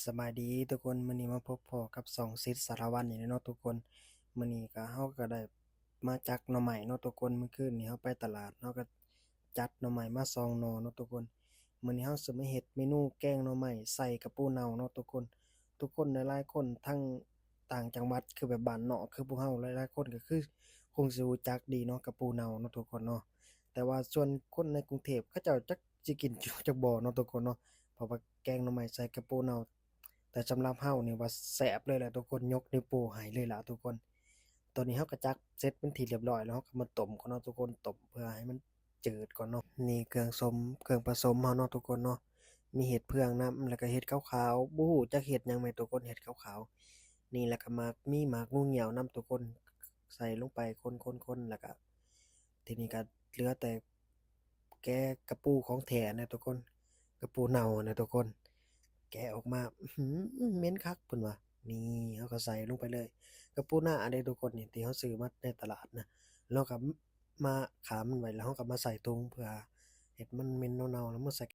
ສະບາຍດີທຸກຄົນ, ມື້ນີ້ມາພົບພໍ້ກັບຊ່ອງສິດສາລະວັນອີກແລ້ວເນາະທຸກຄົນ. ມື້ນີ້ກະ ເຮົາກະໄດ້ມາຈັກໜໍ່ໄມ້ເນາະທຸກຄົນ. ມື້ຄືນນີ້ເຮົາໄປຕະຫຼາດ ເຮົາກະຈັດໜໍ່ໄມ້ມາສອງໜໍ່ເນາະທຸກຄົນ. ມື້ນີ້ເຮົາຊິມາເຮັດເມນູແກງໜໍ່ໄມ້ໃສ່ກະປູເນົ່າເນາະທຸກຄົນ. ທຸກຄົນຫຼາຍໆຄົນທາງຕ່າງຈັງຫວັດ ຄືແບບບ້ານນອກ ຄືພວກເຮົາຫຼາຍໆຄົນກະຄືຄົງຊິຮູ້ຈັກດີເນາະ ກະປູເນົ່າເນາະທຸກຄົນເນາະ. ແຕ່ວ່າສ່ວນຄົນໃນກຸງເທບເຂົາເຈົ້າຈັກ ຊິກິນຢູ່ຈັກບໍ່ເນາະທຸກຄົນເນາະ. ເພາະວ່າແກງໜໍ່ໄມ້ໃສ່ກະປູເນົ່າ ແຕ່ສຳລັບເຮົານີ້ວ່າແຊບເລີຍແຫຼະທຸກຄົນ, ຍົກນິ້ວໂປ້ໃຫ້ເລີຍລະທຸກຄົນ. ຕອນນີ້ເຮົາກະຈັກເສັດເປັນທີ່ລຽບຮ້ອຍແລ້ວ, ເຮົາກະມາຕົ້ມກ່ອນເນາະທຸກຄົນ, ຕົ້ມເພື່ອໃຫ້ມັນຈືດກ່ອນເນາະ. ນີ້ເຄື່ອງສົມ ເຄື່ອງປະສົມເຮົາເນາະທຸກຄົນເນາະ, ມີເຫັດເຜືອງນຳ ແລ້ວກະເຫັດຂາວໆ ບໍ່ຮູ້ຈັກເຫັດຫຍັງແມ່ນທຸກຄົນ, ເຫັດຂາວໆນີ້. ແລ້ວກະໝາກ ມີໝາກງູງຽວນຳທຸກຄົນ, ໃສ່ລົງໄປຄົນໆໆ ແລ້ວກະ ທີນີ້ກະເຫຼືອແຕ່ແກະກະປູຂອງແທ້ນະທຸກຄົນ, ກະປູເນົ່ານະທຸກຄົນ. ແກະອອກມາ ອື ເໝັນຄັກເພິ່ນວ່າ. ນີ້ເຮົາກະໃສ່ລົງໄປເລີຍ, ກະປູນາເດ້ທຸກຄົນນີ້ ທີ່ເຮົາຊື້ມາໃນຕະຫຼາດນະ. ເຮົາກະມາຂ້າມມັນໄວ້ ແລ້ວເຮົາກະມາໃສ່ຖົງ ເພື່ອເຮັດມັນເໝັນເນົ່າໆ ແລ້ວມາໃສ່